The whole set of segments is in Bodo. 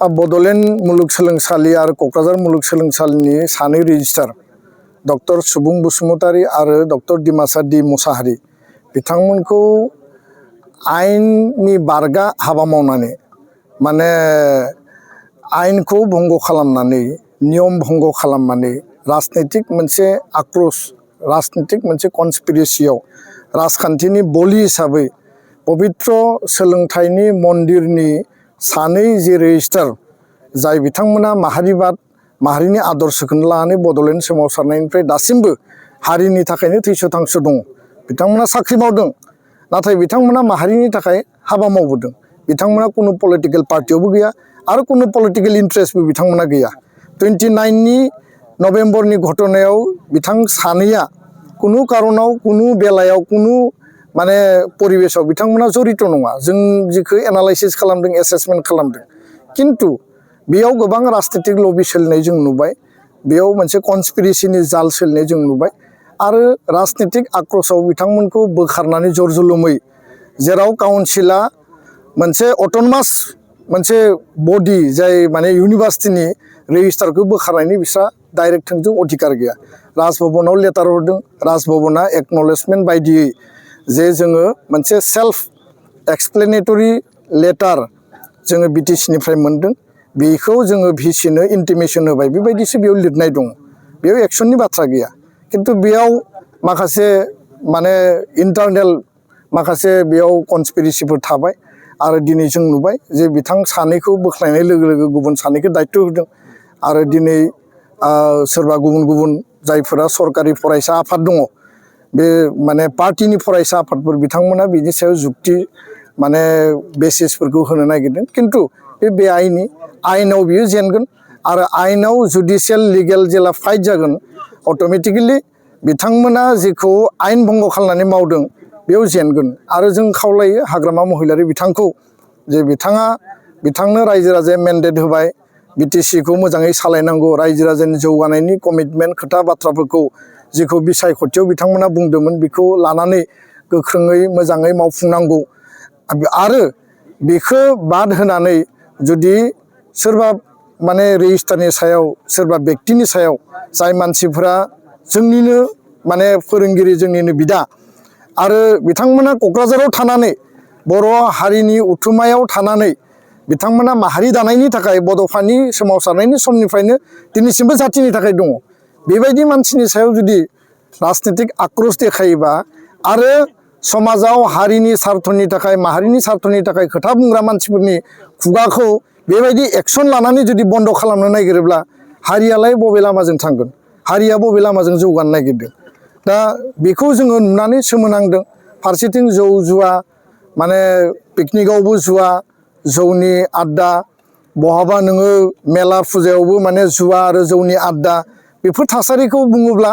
बड'लेण्ड मुलुगसोलोंसालि आरो क'क्राझार मुलुगसोलोंसालिनि सानै रेजिस्ट्रार डक्टर सुबुं बसुमतारी आरो डक्टर डिमासा डी मुसाहारि बिथांमोनखौ आयेननि बारगा हाबा मावनानै माने आयेनखौ भंग खालामनानै नियम भंग खालामनानै राजनैतिक मोनसे आक्रोश राजनैतिक मोनसे कनस्पिरेसियाव राजखान्थिनि बलि हिसाबै पवित्र सोलोंथाइनि मन्दिरनि सानै जे रेजिस्ट्रार जाय बिथांमोना माहारिबाद माहारिनि आदर्शखौनो लानानै बड'लेण्ड सोमावसारनायनिफ्राय दासिमबो हारिनि थाखायनो थैस' थांस' दङ। बिथांमोना साख्रि मावदों नाथाय बिथांमोना माहारिनि थाखाय हाबा मावबोदों। बिथांमोना कुनु पलिटिकेल पार्टियावबो गैया आरो कुनु पलिटिकेल इन्ट्रेस्टबो बिथांमोना गैया। 29 नभेम्बरनि घटनायाव बिथां सानैया कुनु कारनाव कुनु बेलायाव कुनु माने परिबेशाव बिथांमोना जड़ित नङा। जों जिखौ एनालाइसिस खालामदों एसेसमेन्ट खालामदों किन्तु बेयाव गोबां राजनैतिक लबि सोलिनाय जों नुबाय, बेयाव मोनसे कनस्पिरेसिनि जाल सोलिनाय जों नुबाय आरो राजनैतिक आक्रोशआव बिथांमोनखौ बोखारनानै जरजुलुमै जेराव काउन्सिला मोनसे अट'नमास मोनसे बडि जाय माने इउनिभार्सिटिनि रेजिस्टारखौ बोखारनायनि बिस्रा डाइरेक्ट थोंजों अधिकार गैया। राजभवनाव लेटार हरदों, राजभवना एक्न'लेजमेन्ट बायदियै जे जोङो मोनसे सेल्फ एक्सप्लेनेटरि लेटार जोङो बिटिसिनिफ्राय मोनदों, बेखौ जोङो भिसिनो इन्टिमेसन होबाय, बेबायदिसो बेयाव लिरनाय दङ। बेयाव एक्सननि बाथ्रा गैया किन्तु बेयाव माखासे माने इन्टारनेल माखासे बेयाव कनस्पिरेसिफोर थाबाय आरो दिनै जों नुबाय जे बिथां सानैखौ बोख्लायनाय लोगो लोगो गुबुन सानैखौ दायित्व होदों आरो दिनै सोरबा गुबुन गुबुन जायफोरा सरकारि फरायसा आफाद दङ बे माने पार्टिनि फरायसा आफादफोर बिथांमोना बिनि सायाव जुक्ति माने बेसिसफोरखौ होनो नागिरदों किन्तु बे आयेननि आयेनाव बियो जेनगोन आरो आयेनाव जुडिसियेल लिगेल जेला फाइट जागोन अट'मेटिकेलि बिथांमोना जेखौ आयेन भंग खालामनानै मावदों बेयाव जेनगोन। आरो जों खावलायो हाग्रामा महिलारि बिथांखौ जे बिथांनो रायजो राजाया मेन्डेट होबाय, बिटिसिखौ मोजाङै सालायनांगौ, रायजो राजानि जौगानायनि कमिटमेन्ट खोथा बाथ्राफोरखौ जिखौ बिसायख'थियाव बिथांमोना बुंदोंमोन बेखौ लानानै गोख्रोङै मोजाङै मावफुंनांगौ आरो बेखौ बाद होनानै जुदि सोरबा माने रेजिस्टारनि सायाव सोरबा बेक्तिनि सायाव जाय मानसिफोरा जोंनिनो माने फोरोंगिरि जोंनिनो बिदा आरो बिथांमोना क'क्राझाराव थानानै बर' हारिनि उथुमायाव थानानै बिथांमोना माहारि दानायनि थाखाय बड'फानि सोमावसारनायनि समनिफ्रायनो दिनैसिमबो जाथिनि थाखाय दङ। बेबायदि मानसिनि सायाव जुदि राजनैतिक आक्रोश देखायोबा आरो समाजाव हारिनि सार्थनि थाखाय माहारिनि सार्थनि थाखाय खोथा बुंग्रा मानसिफोरनि खुगाखौ बेबायदि एक्सन लानानै जुदि बन्द खालामनो नागिरोब्ला हारियालाय बबे लामाजों थांगोन, हारिया बबे लामाजों जौगानो नागिरदों। दा बेखौ जोङो नुनानै सोमोनांदों। फारसेथिं जौ जुवा माने पिकनिकआवबो जुवा, जौनि आड्डा, बहाबा नोङो मेला फुजायावबो माने जुवा आरो जौनि आड्डा, बेफोर थासारिखौ बुङोब्ला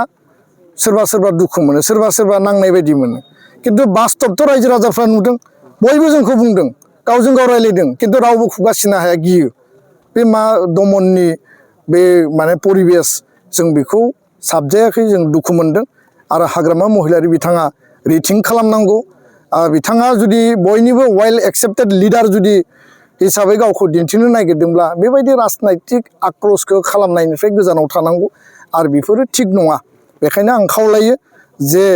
सोरबा सोरबा दुखु मोनो, सोरबा सोरबा नांनाय बायदि मोनो किन्तु बास्तबथ' रायजो राजाफ्रा नुदों, बयबो जोंखौ बुंदों, गावजों गाव रायलायदों किन्तु रावबो खुगा सिनो हाया, गियो। बे मा दमननि बे माने परिबेस जों बेखौ साबजायाखै, जों दुखु मोनदों आरो हाग्रामा महिलारि बिथाङा रिथिं खालामनांगौ। बिथाङा जुदि बयनिबो वेल एक्सेप्टेड लिडार जुदि हिसाबै गावखौ दिन्थिनो नागिरदोंब्ला बेबायदि राजनैतिक आक्रोशखौ खालामनायनिफ्राय गोजानाव थानांगौ आरो बेफोरो थिग नङा। बेखायनो आं खावलायो जे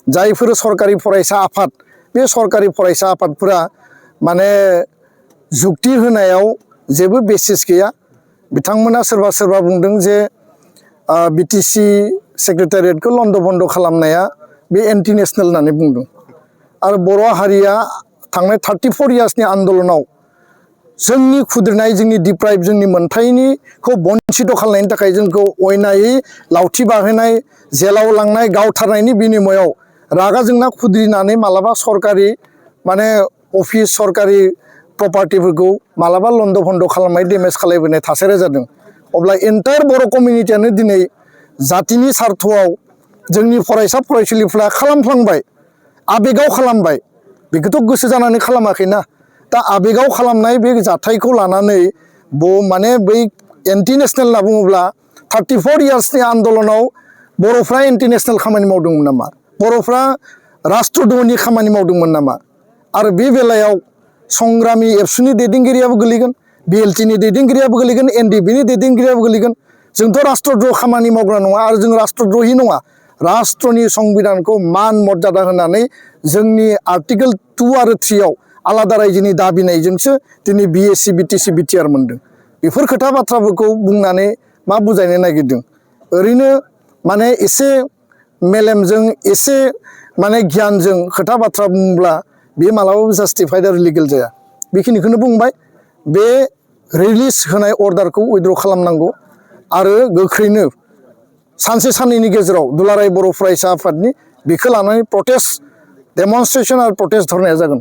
जायफोर सरकारि फरायसा आफाद बे सरकारि फरायसा आफादफोरा माने जुक्ति होनायाव जेबो बेसिस गैया। बिथांमोना सोरबा सोरबा बुंदों जे बिटिसि सेक्रेटारियेटखौ लन्ड' भन्ड खालामनाया बे एन्टि नेसनेल होननानै बुंदों आरो बर' हारिया थांनाय 34 इयार्सनि आन्दलनाव जोंनि खुद्रिनाय जोंनि डिप्राइभ जोंनि मोनथायनिखौ बन्सित खालामनायनि थाखाय जोंखौ अयनायै लावथि बाहोनाय, जेलाव लांनाय, गावथारनायनि बिनिमयाव रागा जोंना खुद्रिनानै मालाबा सरकारि माने अफिस सरकारि प्रपार्टिफोरखौ मालाबा लन्ड' भन्ड खालामनाय डेमेज खालामबोनाय थासारिया जादों। अब्ला एन्टायार बर' कमिउनिटियानो दिनै जातिनि सार्थआव जोंनि फरायसा फरायसुलिफ्रा खालामफ्लांबाय, आबेगाव खालामबाय, बेखौथ' गोसो जानानै खालामाखैना। दा आबेगाव खालामनाय बे जाथायखौ लानानै माने बै एन्टि नेसनेल होनना बुङोब्ला 34 इयार्सनि आन्दलनाव बर'फ्रा एन्टि नेसनेल खामानि मावदोंमोन नामा, बर'फ्रा राष्ट्रद्रहनि खामानि मावदोंमोन नामा? आरो बे बेलायाव संग्रामि एबसुनि दैदेनगिरियाबो गोलैगोन, BLTनि दैदेनगिरियाबो गोलैगोन NDBनि दैदेनगिरियाबो गोलैगोन जोंथ' राष्ट्रद्रह खामानि मावग्रा नङा आरो जों राष्ट्रद्रहि नङा राष्ट्रनि संबिधानखौ मान मर्यादा होनानै जोंनि आर्टिकेल 2 आरो 3 आव आलादा रायजोनि दाबिनायजोंसो दिनै BSc BTC BTR मोनदों बेफोर खोथा बाथ्राफोरखौ बुंनानै मा बुजायनो नागिरदों ओरैनो माने एसे मेलेमजों एसे माने गियानजों खोथा बाथ्रा बुंब्ला बे मालाबाबो जास्टिफाइड आरो लिगेल जाया बेखिनिखौनो बुंबाय बे रिलिज होनाय अर्डारखौ उइथड्र खालामनांगौ आरो गोख्रैनो सानसे साननैनि गेजेराव दुलाराय बर' फरायसा आफादनि बेखौ लानानै प्रटेस्ट डेमनस्ट्रेशन आरो प्रटेस्ट धरनाया जागोन